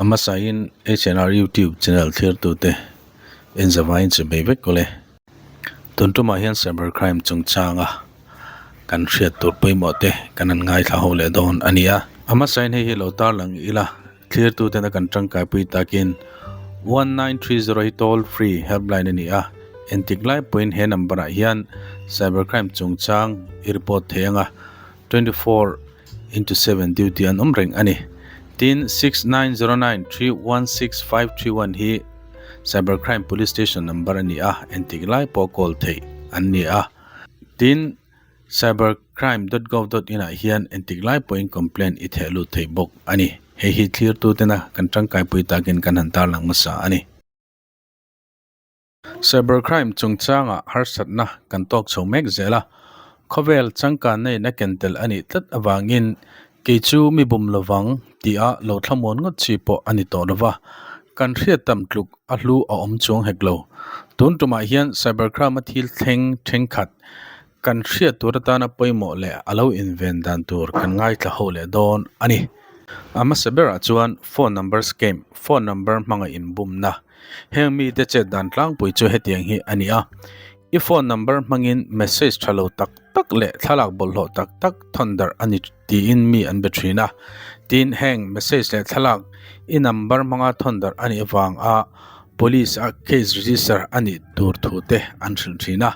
A hmasain HNR YouTube channel thlirtute en zavaiin che bei vek awle. Tun tumah hian cyber crime chungchanga kan hriat tur pawimawh te kan han ngaithla ho leh dawn a ni a. A hmasain hei hi lo tarlang ila thlirtuten a kan tangkaipui takin 1930 hi toll free helpline a ni a, entik lai pawhin he number ah hian cyber crime chungchang i report thei ang a, 24 into 7 duty an awm reng a ni. Tin, 6909316531 hi Cyber Crime Police Station number a ni a, entik lai pawh call theih an ni a. Tin, cybercrime.gov.in ah hian entik lai pawhin complaint i theh lut thei bawk a ni. Hei hi thlirtutena kan tangkaipui takin kan han tarlang hmasa a ni. Cybercrime chungchangah harsatna kan tawk chho mek zel a, khawvel changkanna in a ken tel a nih tlat avangin kei chu mi bum lovang tia lo thlamuan ngawt chi pawh a ni tawh lova, kan hriat tam tluk a hlu a awm chuang hek lo. Tun tumah hian cybercrime a thil thleng thenkhat kan hriat tur atana pawimawh leh a lo inven dan tur kan ngaithla ho leh dawn a ni. A hmasa berah chuan phone number scam, phone number hmanga inbumna, Heng mite chet dan tlangpui chu hetiang hi a ni a, I phone number hmangin message tha lo tak tak leh thlalak bawlhhlawh tak tak thawn darh a ni tiin mi an be thin a. Tin, heng message leh thlalak i number hmanga thawn darh a nih avanga police a case register a nih tur thu te an hrilh thin a.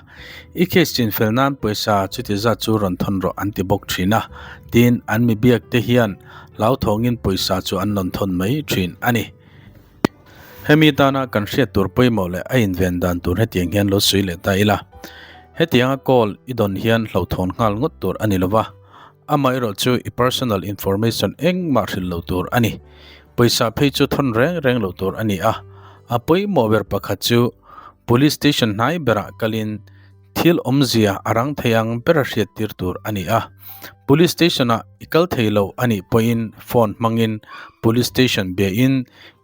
I case chinfel nan pawisa chuti zat chu rawn thawn rawh an ti bawk thin a. Tin, an mi biak te hian hlauthawngin pawisa chu an rawn thawn mai thin a ni. Hemi tana kan hriat tur pawimawh leh a inven dan tur hetiang hian lo sawi leh ta ila. Hetianga call i dawn hian hlauhthawn nghal ngawt tur a ni lova, amaherawh chu i personal information engmah hrilh lo tur a ni. Pawisa phei chu thawn reng reng lo tur a ni a, a pawimawh ber pakhat chu Police Station hnai berah kalin Thil awmzia a rang thei ang ber a hriattir tur a ni a. Police station-ah i kal thei lo a nih pawhin phone hmangin police station biahin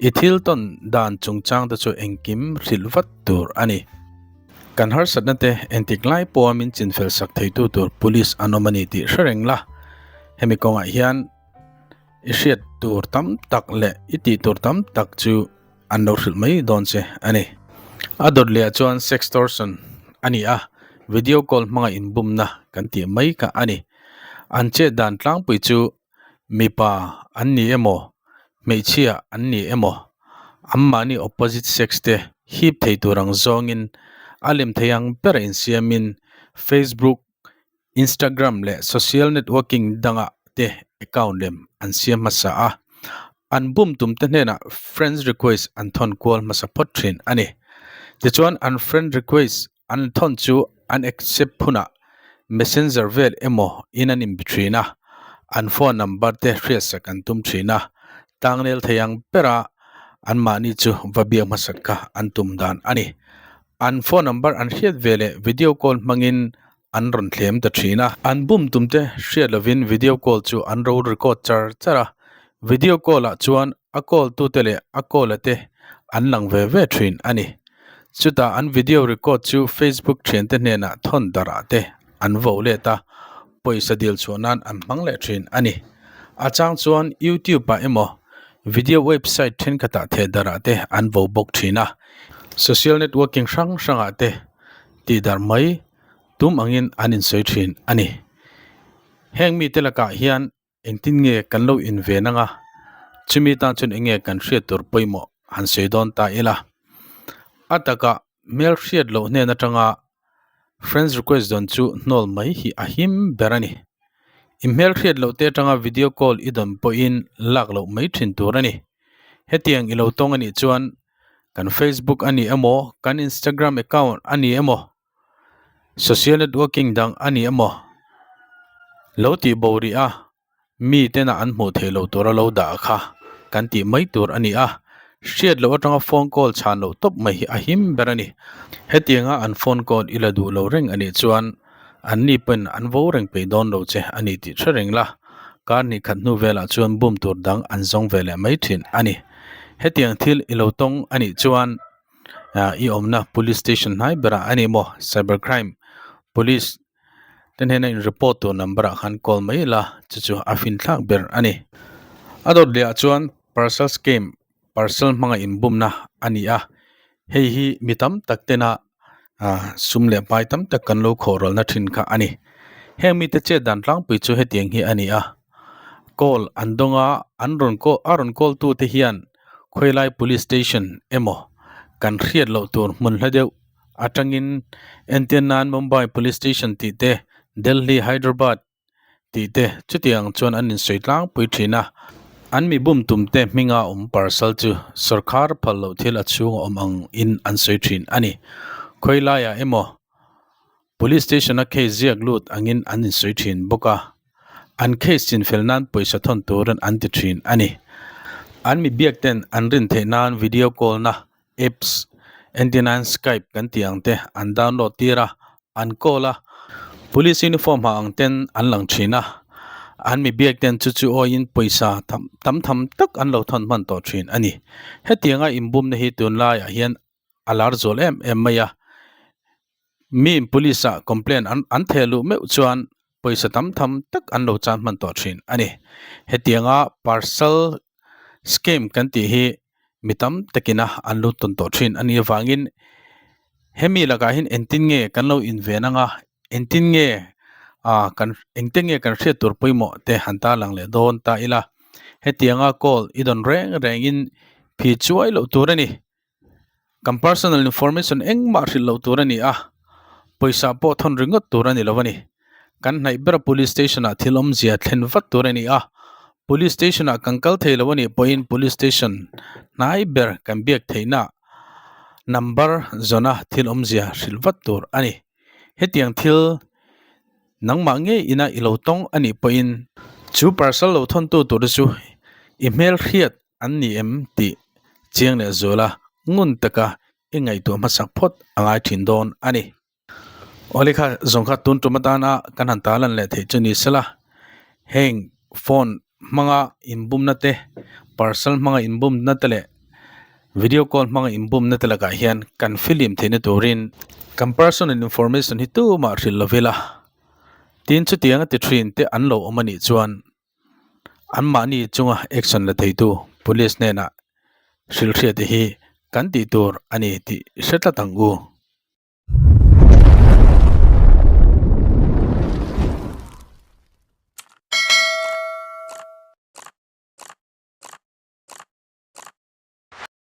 i thil tawn dan chungchang te chu engkim hrilh vat tur a ni. Kan harsatna te entik lai pawha min chinfel sak theitu tur police an awm a ni tih hre reng la. Hemi kawngah hian i hriat tur tam tak leh i tih tur tam tak chu an lo hrilh mai dawn che a ni. A dawt leh ah chuan sextortion a ni a, video call hmanga inbumna kan tih mai kha a ni. An chet dan tlangpui chu mipa an ni emaw, hmeichhia an ni emaw, anmahni opposite sex te hip thei tur ang zawngin a lem thei ang bera insiamin Facebook, Instagram leh social networking dangah te account lem an siam hmasa a, an bum tum te hnenah friends request an thawn kual hmasa phawt thin a ni. Tichuan an friend request an thawn chu an accept hunah messenger vel emaw in an inbe thin a, an phone number te hriatsak an tum thin a, tlangnel thei ang bera anmahni chu va biak hmasak kha an tum dan a ni. An phone number an hriat ve leh video call hmangin an rawn thlem ta thin a. An bum tum te hriat lovin video call chu an ro record char char a, video call ah chuan a call tute leh a call a te an lang ve ve thin a ni. Chutah an video record chu Facebook thiante hnenah thawn darh ah te an vo let a, pawisa dil chhuah nan an hmang leh thin a ni. A chang chuan YouTube ah emaw video website thenkhatah theh darh ah te an vo bawk thin a, social networking hrang hrang ah te tih darh mai tum angin an insawi thin a ni. Heng mite lakah hian engtin nge kan lo inven anga chumi tan chuan eng nge kan hriat tur pawimawh han sawi dawn ta ila. A takah hmel hriat loh hnen atanga friends request dawn chu hnawl mai hi a him ber a ni. I hmel hriat loh te atanga video call i dawn pawhin lak loh mai thin tur a ni. Hetiang i lo tawng a nih chuan kan Facebook a ni emaw kan Instagram account a ni emaw social networking dang a ni emaw lo tih bo rih a mi tena an hmuh theih loh tura lo dah kha kan tih mai tur a ni a hriat loh atanga phone call chhan loh tawp mai hi a him ber a ni hetianga an phone call i la duh lo reng a nih chuan an ni pawhin an vo reng peih dawn lo che a ni tih hre reng la, kar hnih khat hnu velah chuan bum tur dang an zawng ve leh mai thin a ni. Hetiang thil i lo tawng a nih chuan i awmna police station hnai berah a ni maw cyber crime police te hnena in report tur number ah khan call mai la chu chu a finthlak ber a ni. A dawt leh ah chuan parcel scam. Parcel hmanga inbumna a ni a, hei hi mi tam tak tena ah sum leh pai tam tak kan lo khawh rawlna thin kha a ni. Heng mite chet dan tlangpui chu hetiang hi a ni a, call an dawng a, an rawn call a rawn call tu te hian khawilai police station emaw kan hriat loh tur hmun hla deuh atangin entir nan Mumbai police station tih te Delhi Hyderabad tih te chutiang chuan an insawi tlangpui thin a, an mi bum tum te hminga awm parcel chu sawrkhar phal loh thil a chhung a awm ang in an sawi thin a ni. Khawilaiah emaw police station a case ziak lut angin an insawi thin bawk a, an case chinfel nan pawisa thawn turin an ti thin a ni. An mi biak ten an rin theih nan video call na apps entir nan skype kan tih ang te an download tir a an call a police uniform ha ang ten an lang thin a an mi biak ten chu chu awiin pawisa tham tam tham tak an lo thawn hman tawh thin a ni hetianga inbumna hi tunlaiah hian a lar zual em em mai a mi in police ah complaint an an theh luh meuh chuan pawisa tam tham tak an lo chan hman tawh thin a ni hetianga parcel scam kan tih hi mi tam takin a an lut tawn tawh thin a nih avangin hemi lakah hian engtin nge kan lo inven anga engtin nge ah kan engte nge kan hriat tur pawimawh te han tarlang leh dawn ta ila hetianga call i dawn reng rengin phi chuai loh tur a ni. Kan personal information engmah hrilh loh tur a ni a, pawisa pawh thawn ringawt tur a ni lo a ni. Kan hnaih ber police station ah thil awmzia thlen vat tur a ni a, police station ah kan kal thei lo a nih pawhin police station hnai ber kan biak theihna number zawna thil awmzia hrilh vat tur a ni. Hetiang thil nangmah ngei ina i lo tawng a nih pawhin chu parcel lo thawntu tur chu i hmelhriat An ni em tih chiang leh zuala ngun taka i ngaihtuah hmasak phawt a ngai thin dawn a ni. Awle kha zawng kha tun tum atana kan han tarlan leh theih chu ni sela, heng phone hmanga inbumna te, parcel hmanga inbumna te leh video call hmanga inbumna te lakah hian kan film theihna turin kan personal information hi tumah hrilh lo ila, tin chutianga ti thin te an lo awm a nih chuan Anmahni chunga action la theitu police hnenah hrilhhriat hi kan tih tur a ni tih hre tlat ang u.